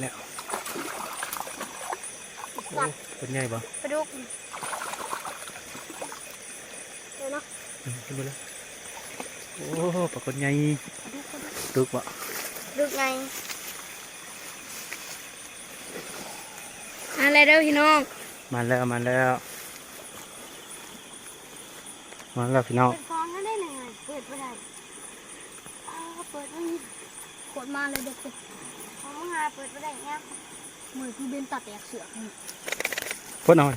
ແລ້ວ ໂອ້ ປາກ ເປັນໃຫຍ່ບໍ່? ປາດຸກ ເດີເນາະ ອືມ ຂຶ້ນມາເລີຍ. ໂອ້ ປາກົດໃຫຍ່ ປາດຸກ ປາດຸກ ດຸກບໍ່? ດຸກໃຫຍ່. ມາແລ້ວເດີພີ່ນ້ອງ ມາແລ້ວ ມາແລ້ວ ມາແລ້ວພີ່ນ້ອງ. ເປີດຟອງນັ້ນໄດ້ໜ້ອຍ ເປີດບໍ່ໄດ້. ອ້າວ ເປີດມັນໂຄດມາເລີຍເດັກ ເຂົາມາຫາເປີດບໍ່ໄດ້ຫຍັງ. ເມື່ອຍຄືເບັນຕາແຕກເສືອກນີ້ ເພິ່ນເອົາ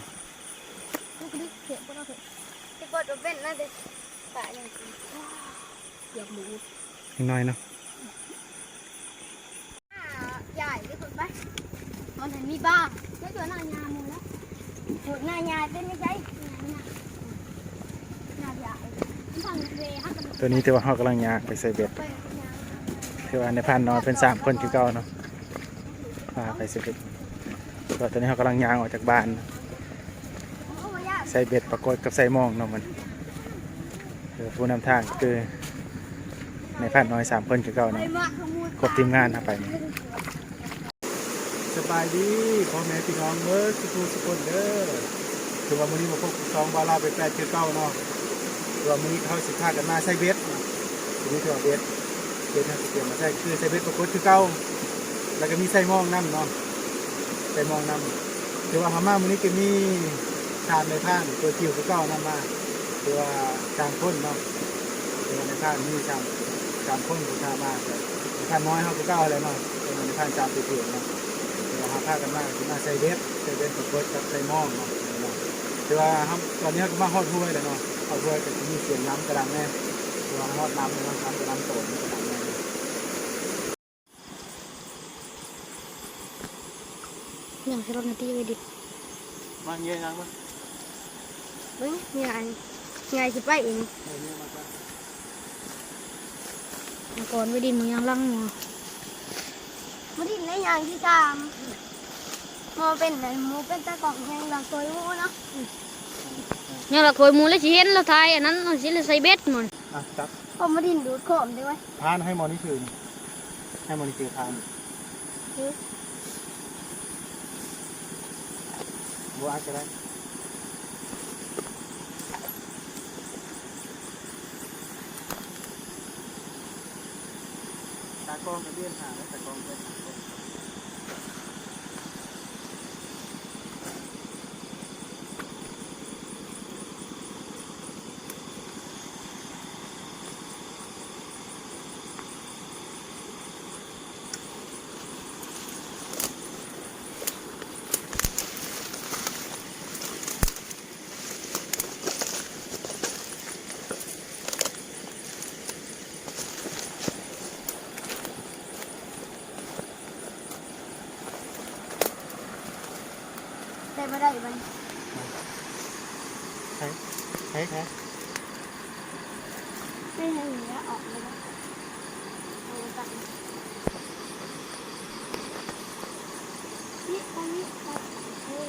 ເພິ່ນກະດຶກເສຍເພິ່ນເອົາເຖາະ ຊິເປີດບໍ່ເປັນນະເດັກ ປະຫຍັງ ເກືອບບໍ່ອຸດ ເດັກນ້ອຍເນາະ. ອ່າ ຢາຍເດີຄົນໄປ ຕອນນັ້ນມີບ້າ ແລ້ວຕົວໜ້າຍາໝູ່ແລ້ວ ໂຫດໜ້າຍາເປັນໄດ້ໃດ ໜ້າຍາ ໜ້າຍາ ໂຕນີ້ຖືວ່າເຮົາກຳລັງຍ່າງໄປໃສ່ເບັດ ຖືວ່ານາຍພານນ້ອຍເພິ່ນສາມຄົນຄືເກົ່າເນາະ ພາໄປໃສ່ເບັດ. ແຕ່ວ່າຕອນນີ້ເຮົາກຳລັງຍ່າງອອກຈາກບ້ານ ໃສ່ເບັດປາກົດກັບໃສ່ມອງເນາະ ມັນ ເອີ ຜູ້ນຳທາງຄືນາຍພານນ້ອຍສາມຄົນຄືເກົ່າເນາະ ຄົບທີມງານເຮົາໄປ. ສະບາຍດີພໍ່ແມ່ພີ່ນ້ອງເບິດສູ່ຜູ້ສູ່ຄົນເດີ ຖືວ່າມື້ນີ້ມາພົບກັບຊ່ອງບ່າວລາວແປດແປດຄືເກົ່າເນາະ ຖືວ່າມື້ນີ້ເຮົາຊິພາກັນມາໃສ່ເບັດເນາະ ມື້ນີ້ຖືວ່າເບັດ ເບັດເຮົາຊິຕຽມມາໃສ່ ຄືໃສ່ເບັດປາກົດຄືເກົ່າ ແລ້ວກະມີໃສ່ມອງນຳເນາະ ໃສ່ມອງນຳ. ຖືວ່າເຮົາມາມື້ນີ້ກະມີ ສາມນາຍພານຕົວຈິ້ວຄືເກົ່ານຳມາ ຄືວ່າສາມຄົນເນາະ ຄືວ່ານາຍພານມີສາມ ສາມຄົນທີ່ພາມາ ນາຍພານນ້ອຍເຮົາຄືເກົ່າຫັ້ນແຫຼະເນາະ ເປັນນາຍພານສາມຕົວຈິ້ວເນາະ. ຄືວ່າເຮົາພາກັນມາກະຊິມາໃສ່ເບັດ ໃສ່ເບັດປາກົດກັບໃສ່ມອງເນາະ ຄືວ່າເຮົາ ຕອນນີ້ເຮົາກະມາຮອດຫ້ວຍແລ້ວເນາະ ຮອດຫ້ວຍກະຊິມີສຽງນ້ຳກະດັງແດ່ ຄືວ່າຮອດນ້ຳແລ້ວເນາະ ນ້ຳກະນ້ຳໂຕນກະດັງແດ່. ຍ່າງໃສ່ລົດໜ້າຕິໄວ້ດິ ມາເຫຍື້ອຍ່າງມາ ເບິ່ງເຫຍື່ອອັນໃຫຍ່ຊິໄປອີກ ເອີ ເຫຍື່ອມາ ມາກ່ອນໄວ້ດິນ ມາຍ່າງຫຼັງໝໍ ມາດິນໃນຍ່າງທີສາມ ໝໍເປັນ ໝໍເປັນຕາກ້ອງຍ່າງຫຼັງໂຕຍໝູເນາະ ຍ່າງຫຼັງໂຕຍໝູແລ້ວຊິເຫັນລາວຖ່າຍອັນນັ້ນ ຊິລະໃສ່ເບັດໝໍ ອ່ະ ຈັບ ເອົາມາດິນດູດຂອມເດ້ເວີຍ ພານໃຫ້ໝໍນີ້ຖືນີ້ ໃຫ້ໝໍນີ້ຖືພານ ຖື ບໍ່ອາດກະໄດ້ ຕາກ້ອງກະປ່ຽນຫາ ຕາກ້ອງປ່ຽນຫາ. ໄດ້ບໍ່ໄດ້ບັດນີ້ ໃຊ້ ໃຊ້ ໃຊ້ ໃຊ້ ໃຊ້ ອອກເລີຍ ເອົາໄປ ນີ້ ໄປນີ້ ໄປ ເອີ.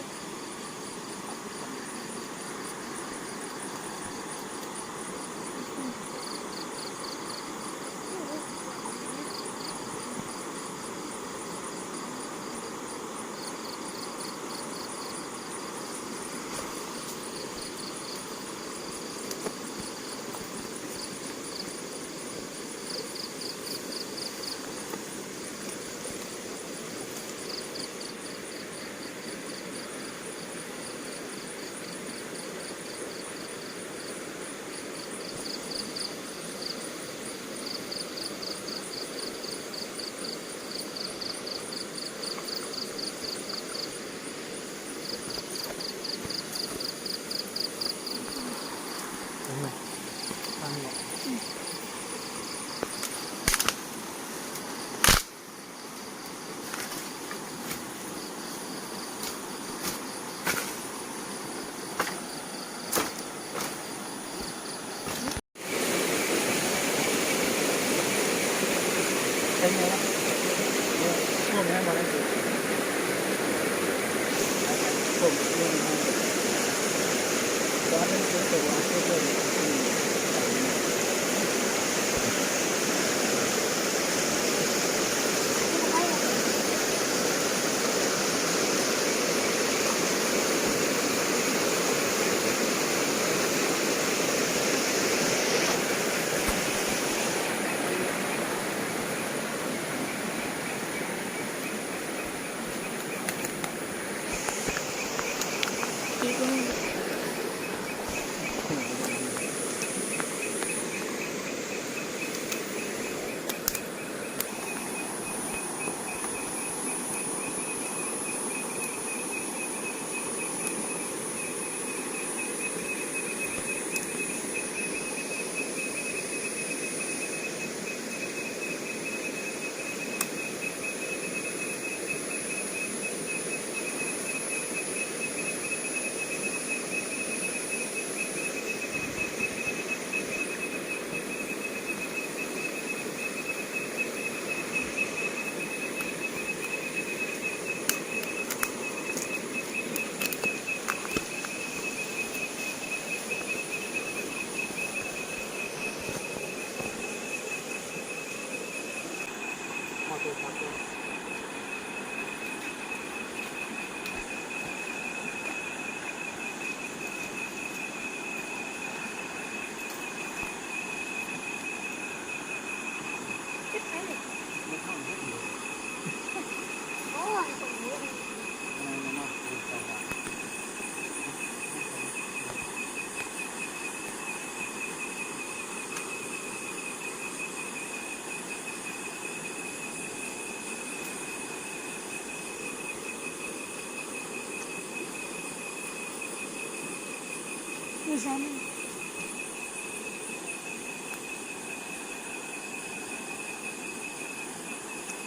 Wis anu.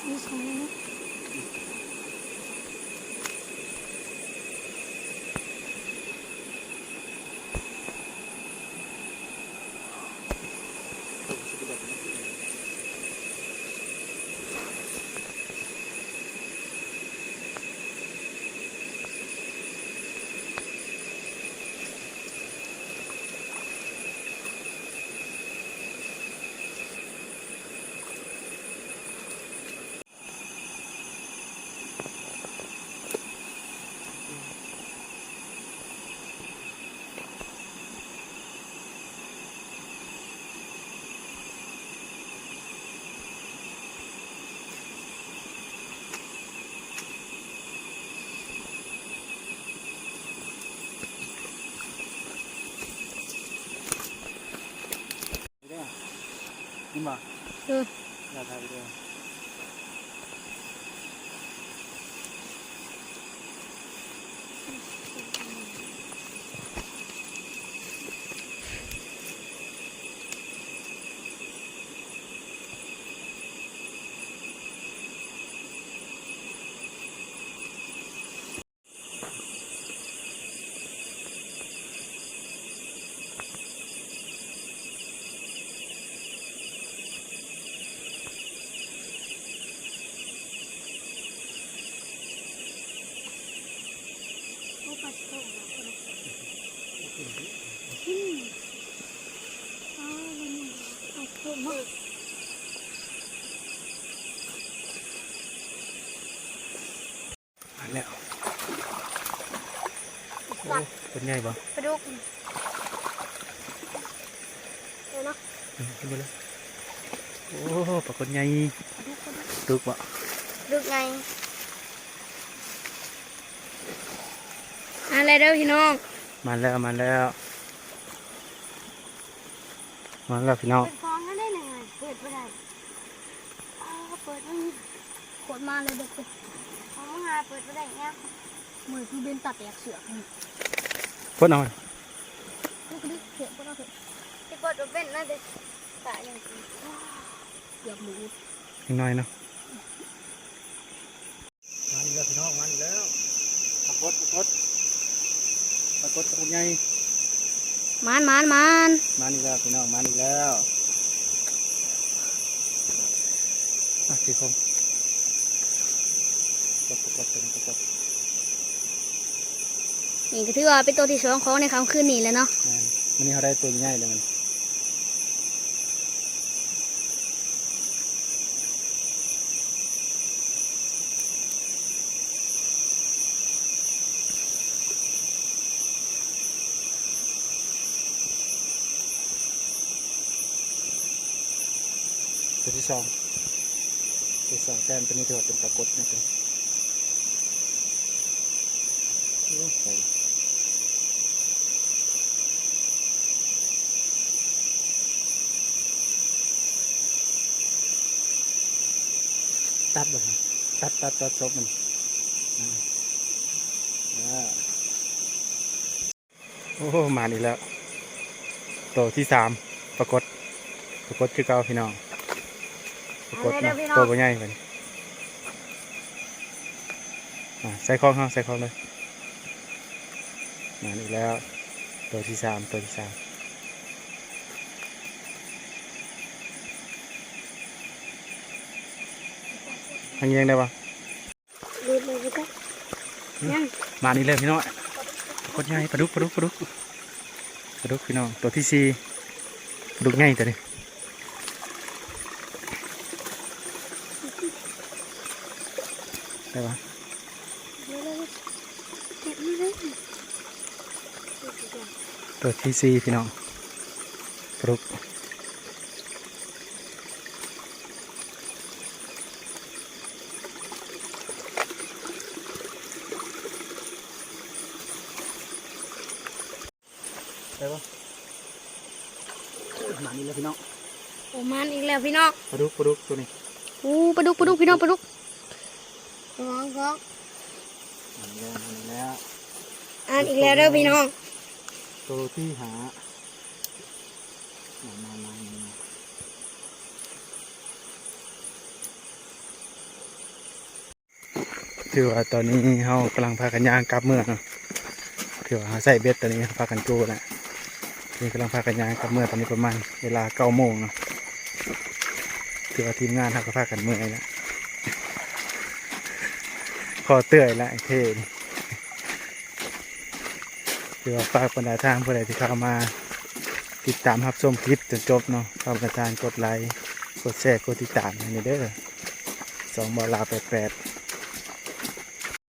Wis anu.ເດີ ເຫັນບໍ່? ເອີ ຢ່າຖ່າຍວິດີໂອ. ໂອ້ ປາສະໂຕ ອືມ ປາສະໂຕເນາະ. ມາແລ້ວ. ໂອ້ ເປັນໃຫຍ່ບໍ່? ປາດຸກ ເອີເນາະ ອືມ ຂຶ້ນມາເລີຍ. ໂອ້ ປາກົດໃຫຍ່ ປາດຸກ ປາດຸກ ປາດຸກບໍ່? ປາດຸກໃຫຍ່. ມາແລ້ວເດີພີ່ນ້ອງ ມາແລ້ວ ມາແລ້ວ ມາແລ້ວພີ່ນ້ອງ. ເປັນຟອງແລ້ວໄດ໋ນະ ເປີດບໍ່ໄດ້. ອ້າວ ເປີດມັນໂຄດມາເລີຍເດີ ເປີດ ເອົາມາຫາເປີດບໍ່ໄດ້ຍາກ. ເມື່ອຍຄືເບັນຕາແຕກເສືອກນີ້ ເປີດເອົາ ເປີດເອົາເຖາະ ຊິເປີດບໍ່ເປັນນະເດ້ ຕາຍຈັ່ງຊີ້ ເກືອບຫຼຸດ ຍັງໜ້ອຍເນາະ. ມາອີກແລ້ວພີ່ນ້ອງ ມາອີກແລ້ວ ປາກົດ ປາກົດ ປາກົດໂຄດໃຫຍ່. ມານ ມານ ມານ ມານອີກແລ້ວພີ່ນ້ອງ ມານອີກແລ້ວ. ອ່ະ ສີ່ຄົນ ປາກົດ ປາກົດ ປາກົດ ນີ້ກໍຖືວ່າເປັນໂຕທີສອງຂອງໃນຄ່ຳຄືນນີ້ແຫຼະເນາະ. ແມ່ນ ມື້ນີ້ເຮົາໄດ້ໂຕໃຫຍ່ເລີຍມັນ. ຕົວທີສອງ ຕົວທີສອງ ແຕ່ຕົວນີ້ຖືວ່າເປັນປາກົດນະ. ໂອ້ ໄປ ຕັດບໍ່? ຕັດ ຕັດ ຕັດສົບມັນ. ອາ ອາ ໂອ້ ມານີ້ແລ້ວ ໂຕທີສາມ ປາກົດ ປາກົດຄືເກົ່າພີ່ນ້ອງ ປາກົດເນາະ ໂຕບໍ່ໃຫຍ່ເພິ່ນ. ອ່າ ໃສ່ຂອງເຮົາ ໃສ່ຂອງເລີຍ. ມານີ້ແລ້ວ ໂຕທີສາມ ໂຕທີສາມ. ຫາງແຍງໄດ້ບໍ່? ເລີຍບໍ່ຈັກ ອືມ ຍັງ ມານີ້ແລ້ວພີ່ນ້ອງ ປາກົດໃຫຍ່ ປາດຸກ ປາດຸກ ປາດຸກ ປາດຸກພີ່ນ້ອງ ໂຕທີສີ່ ປາດຸກໃຫຍ່ຕົວນີ້ ໄດ້ບໍ່? ໂຕທີສີ່ພີ່ນ້ອງ ປາດຸກ. ໄດ້ບໍ່? ໂອ້ຍ ມານີ້ແລ້ວພີ່ນ້ອງ ໂອ້ ມາອີກແລ້ວພີ່ນ້ອງ ປາດຸກ ປາດຸກໂຕນີ້ ໂອ້ ປາດຸກ ປາດຸກພີ່ນ້ອງ ປາດຸກ ລະວັງເພາະ ມາແລ້ວ ມາແລ້ວ ອ່ານອີກແລ້ວເດີພີ່ນ້ອງ ໂຕທີຫ້າ ມາ ມາ ມາ ມາ ຖືວ່າຕອນນີ້ເຮົາກຳລັງພາກັນຍ່າງກັບເມືອເນາະ ຖືວ່າເຮົາໃສ່ເບັດຕອນນີ້ພາກັນໂກ້ແລ້ວ ນີ້ກຳລັງພາກັນຍ່າງກັບເມືອ ຕອນນີ້ປະມານເວລາເກົ້າໂມງເນາະ ຖືວ່າທີມງານເຮົາກໍພາກັນເມື່ອຍແລ້ວ ຄໍເມື່ອຍແລ້ວໄອ້ເທ່ນີ້ ຖືວ່າຝາກບັນດາທ່ານຜູ້ໃດທີ່ເຂົ້າມາຕິດຕາມຮັບຊົມຄລິບຈົນຈົບເນາະ ຝາກບັນດາທ່ານກົດໄລ ກົດແຊ ກົດຕິດຕາມໃຫ້ແດ່ເດີ ຊ່ອງບ່າວລາວແປດແປດ